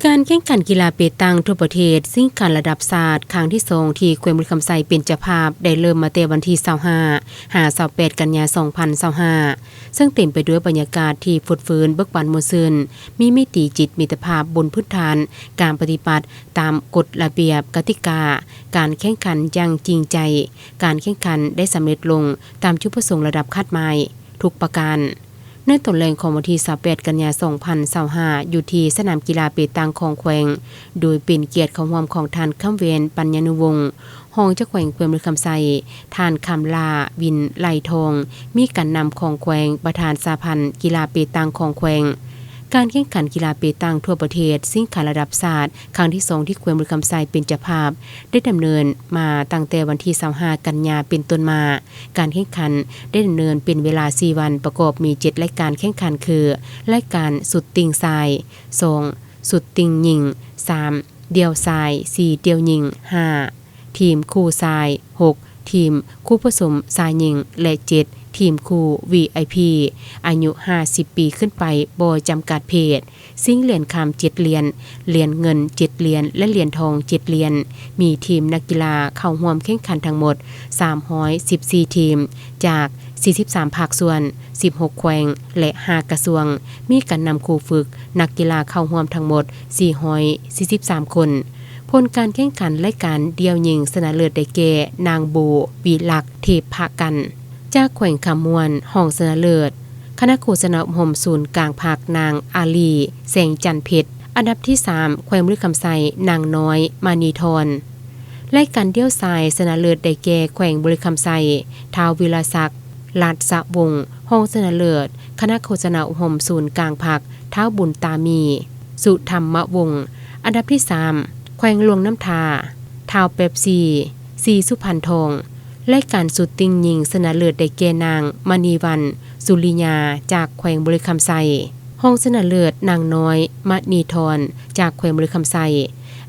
ການແຂ່ງຂັນກິລາເປຕັງທົ່ວປະເທດ ຊິງຄະລະດັບຊາດ ຄັ້ງທີສອງ ທີ່ແຂວງບໍລິຄຳໄຊເປັນເຈົ້າພາບ ໄດ້ເລີ່ມມາແຕ່ວັນທີຊາວຫ້າ ຫາ ຊາວແປດ ກັນຍາ ສອງພັນຊາວຫ້າ ເຊິ່ງເຕັມໄປດ້ວຍບັນຍາກາດທີ່ຟົດຟື້ນ ເບີກບານມ່ວນຊື່ນ, ມີມິຕິຈິດມິດຕະພາບບົນພື້ນຖານການປະຕິບັດຕາມກົດລະບຽບກະຕິກາ, ການແຂ່ງຂັນຢ່າງຈິງໃຈ, ການແຂ່ງຂັນໄດ້ສຳເລັດລົງຕາມຈຸດປະສົງລະດັບຄາດໝາຍທຸກປະການ. ໃນຕອນແລງຂອງວັນທີຊາວແປດ ກັນຍາ ສອງພັນຊາວຫ້າ ຢູ່ທີ່ສະໜາມກິລາເປຕັງຂອງແຂວງ, ໂດຍເປັນກຽດເຂົ້າຮ່ວມຂອງທ່ານ ຄຳແວນ ປັນຍານຸວົງ ຮອງເຈົ້າແຂວງແຂວງບໍລິຄຳໄຊ, ທ່ານ ຄຳຫຼ້າ ວິນໄລທອງ ມີການນຳຂອງແຂວງ, ປະທານສະຫະພັນກິລາເປຕັງຂອງແຂວງ. ການແຂ່ງຂັນກິລາເປຕັງທົ່ວປະເທດ ຊິງຄະລະດັບຊາດ ຄັ້ງທີສອງ ທີ່ແຂວງບໍລິຄຳໄຊເປັນເຈົ້າພາບ ໄດ້ດຳເນີນມາຕັ້ງແຕ່ວັນທີຊາວຫ້າ ກັນຍາເປັນຕົ້ນມາ. ການແຂ່ງຂັນໄດ້ດຳເນີນເປັນເວລາສີ່ວັນ, ປະກອບມີເຈັດລາຍການແຂ່ງຂັນຄື ລາຍການຊຸດຕິງຊາຍ, ສອງ ຊຸດຕິງຍິງ, ສາມ ດ່ຽວຊາຍ, ສີ່ ດ່ຽວຍິງ, ຫ້າ ທີມຄູ່ຊາຍ, ຫົກ ທີມຄູ່ປະສົມຊາຍຍິງ ແລະ ເຈັດ ທີມຄູ່ວີໄອພີ ອາຍຸຫ້າສິບປີຂຶ້ນໄປ ບໍ່ຈຳກັດເພດ. ຊິງຫຼຽນຄຳເຈັດຫຼຽນ, ຫຼຽນເງິນເຈັດຫຼຽນ ແລະ ຫຼຽນທອງເຈັດຫຼຽນ. ມີທີມນັກກິລາເຂົ້າຮ່ວມແຂ່ງຂັນທັງໝົດສາມຮ້ອຍສິບສີ່ທີມ ຈາກສີ່ສິບສາມພາກສ່ວນ, ສິບຫົກແຂວງ ແລະ ຫ້າກະຊວງ. ມີການນຳຄູຝຶກນັກກິລາເຂົ້າຮ່ວມທັງໝົດສີ່ຮ້ອຍສີ່ສິບສາມຄົນ. ຜົນການແຂ່ງຂັນລາຍການດ່ຽວຍິງຊະນະເລີດໄດ້ແກ່ ນາງ ໂບ ວິລັກ ເທບພະກັນ ຈາກແຂວງຄຳມ່ວນ, ຮອງຊະນະເລີດ ຄະນະໂຄສະນາອົບຮົມສູນກາງພັກ ນາງ ອາລີ ແສງຈັນເພັດ. ອັນດັບທີສາມ ແຂວງບໍລິຄຳໄຊ, ນາງ ນ້ອຍ ມະນີທອນ. ລາຍການດ່ຽວຊາຍຊະນະເລີດໄດ້ແກ່ ແຂວງບໍລິຄຳໄຊ, ທ້າວ ວິລະສັກ ລາດສະວົງ, ຮອງຊະນະເລີດ ຄະນະໂຄສະນາອົບຮົມສູນກາງພັກ, ທ້າວ ບຸນຕາມີ ສຸທຳມະວົງ. ອັນດັບທີສາມ ແຂວງຫຼວງນ້ຳທາ, ທ້າວ ແປັບຊີ ສີສຸພັນທອງ. ລາຍການຊຸດຕິງຍິງຊະນະເລີດໄດ້ແກ່ ນາງ ມະນີວັນ ສຸລິຍາ ຈາກແຂວງບໍລິຄຳໄຊ, ຮອງຊະນະເລີດ ນາງ ນ້ອຍ ມະນີທອນ ຈາກແຂວງບໍລິຄຳໄຊ.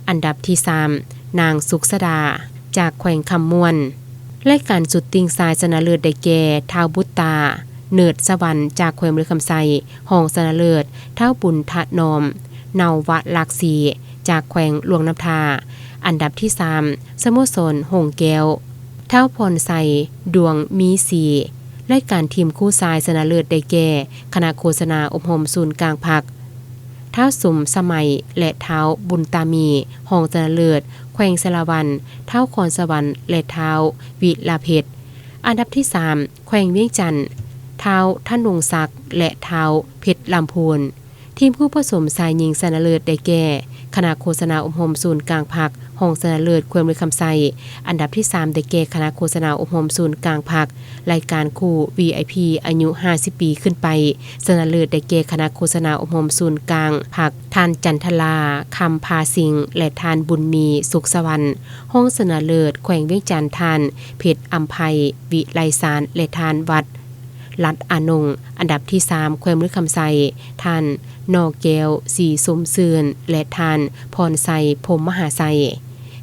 ອັນດັບທີສາມ ນາງ ສຸກສະດາ ຈາກແຂວງຄຳມ່ວນ. ລາຍການຊຸດຕິງຊາຍຊະນະເລີດໄດ້ແກ່ ທ້າວ ບຸດຕາ ເນີດສະຫວັນ ຈາກແຂວງບໍລິຄຳໄຊ, ຮອງຊະນະເລີດ ທ້າວ ບຸນຖະນອມ ເນົາວະລັກສີ ຈາກແຂວງຫຼວງນ້ຳທາ. ອັນດັບທີສາມ ສະໂມສອນຫົງແກ້ວ, ທ້າວ ພອນໄຊ ດວງມີສີ. ລາຍການທີມຄູ່ຊາຍຊະນະເລີດໄດ້ແກ່ ຄະນະໂຄສະນາອົບຮົມສູນກາງພັກ, ທ້າວ ສົມສະໄໝ ແລະ ທ້າວ ບຸນຕາມີ, ຮອງຊະນະເລີດ ແຂວງສາລະວັນ, ທ້າວ ຄອນສະຫວັນ ແລະ ທ້າວ ວິລະເພັດ. ອັນດັບທີສາມ ແຂວງວຽງຈັນ, ທ້າວ ທະນົງສັກ ແລະ ທ້າວ ເພັດລຳພູນ. ທີມຄູ່ປະສົມຊາຍຍິງຊະນະເລີດໄດ້ແກ່ ຄະນະໂຄສະນາອົບຮົມສູນກາງພັກ, ຮອງຊະນະເລີດ ແຂວງບໍລິຄຳໄຊ. ອັນດັບທີສາມໄດ້ແກ່ ຄະນະໂຄສະນາອົບຮົມສູນກາງພັກ, ລາຍການຄູ່ວີໄອພີ ອາຍຸຫ້າສິບປີຂຶ້ນໄປ. ຊະນະເລີດໄດ້ແກ່ ຄະນະໂຄສະນາອົບຮົມສູນກາງພັກ, ທ່ານ ຈັນທະລາ ຄຳພາສິງ ແລະ ທ່ານ ບຸນມີ ສຸກສະຫວັນ. ຮອງຊະນະເລີດ ແຂວງວຽງຈັນ, ທ່ານ ເພັດອຳໄພ ວິໄລສານ ແລະ ທ່ານ ວັດ ລັດອານົງ. ອັນດັບທີສາມ ແຂວງບໍລິຄຳໄຊ, ທ່ານ ໜໍ່ແກ້ວ ສີສົມຊື່ນ ແລະ ທ່ານ ພອນໄຊ ພົມມະຫາໄຊ.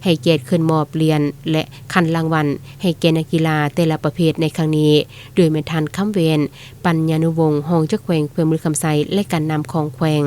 ໃຫ້ກຽດຂຶ້ນມອບຫຼຽນ ແລະ ຂັນລາງວັນໃຫ້ແກ່ນັກກິລາແຕ່ລະປະເພດໃນຄັ້ງນີ້ ໂດຍແມ່ນທ່ານ ຄຳແວນ ປັນຍານຸວົງ ຮອງເຈົ້າແຂວງແຂວງບໍລິຄຳໄຊ ແລະ ການນຳຂອງແຂວງ.